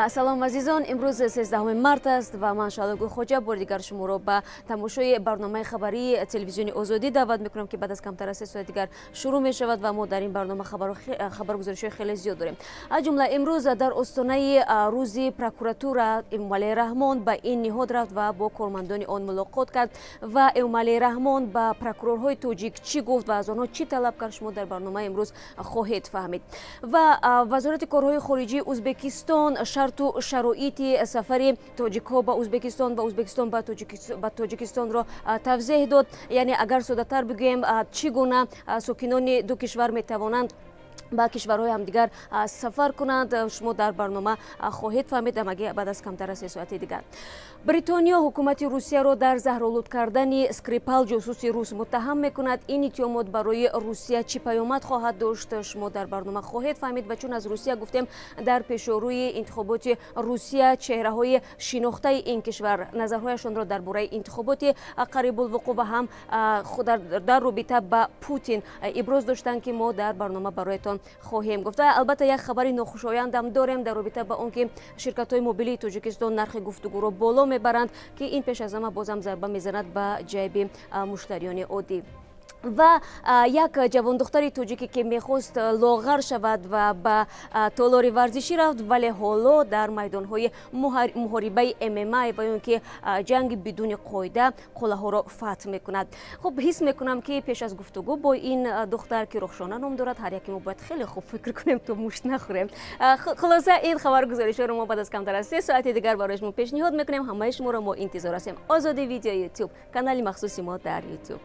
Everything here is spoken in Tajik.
Салом, азизон. Имрӯз 13 март аст ва ман, Шаҳло Гулхоҷа, бори дигар шуморо ба тамошои барномаи хабарии телевизиони Озодӣ даъват мекунам, ки баъд аз камтар аз 3 соат дигар шурӯъ мешавад ва мо дар ин барнома хабаргузоришҳои хеле зиёд дорем. Аз ҷумла, имрӯз дар остонаи рӯзи прокуратура Эмомалӣ Раҳмон ба ин ниҳод рафт ва бо кормандони он мулоқот кард. Ва Эмомалӣ Раҳмон ба прокурорҳои тоҷик чӣ гуфт ва аз онҳо чӣ талаб кард, шумо дар барномаи имрӯз хоҳед фаҳмид. Ва Вазорати корҳои хориҷии Ӯзбекистон шарту шароити сафари тоҷикҳо ба Ӯзбекистон ва Ӯзбекистон ба Тоҷикистонро тавзеҳ дод. Яъне, агар соддатар бигӯем, чӣ гуна сокинони ду кишвар метавонанд ба кишварҳои ҳамдигар сафар кунанд, шумо дар барнома хоҳед фаҳмид, амаги баъд аз камтар аз 3 соати дигар. Бритониё ҳукумати Русияро дар заҳролуд кардани Скрипал, ҷосуси рус, муттаҳам мекунад. Ин иттиҳомот барои Русия чӣ паёмад хоҳад дошт, шумо дар барнома хоҳед фаҳмид. Ва чун аз Русия гуфтем, дар пешорӯи интихоботи Русия чеҳраҳои шинохтаи ин кишвар назарҳояшонро дар бораи интихоботи қарибулвуқӯъ ва ҳам дар робита ба Путин иброз доштанд, ки мо дар барнома бароятон хоҳем гуфт. Ва албатта, як хабари нохушояндам дорем дар робита ба он ки ширкатҳои мобилии Тоҷикистон нархи гуфтугӯро боло мебаранд, ки ин пеш аз ҳама бозам зарба мезанад ба ҷайби муштариёни оддӣ. Ва як ҷавондухтари тоҷике, ки мехост лоғар шавад ва ба толори варзишӣ рафт, вале ҳоло дар майдонҳои муҳорибаи ММА ва ё ки ҷанги бидуни қоида қуллаҳоро фатҳ мекунад. Хуб, ҳис мекунам, ки пеш аз гуфтугӯ бо ин духтар, ки Рухшона ном дорад, ҳар яке мо бояд хеле хуб фикр кунем, то мушт нахӯрем. Хулоса, ин хабаргузоришҳоро мо баъд аз камтар аз 3 соати дигар барои шумо пешниҳод мекунем. Ҳамаи шуморо мо интизор ҳастем. Озодӣ Видео Ютуб, канали махсуси мо дар Ютуб.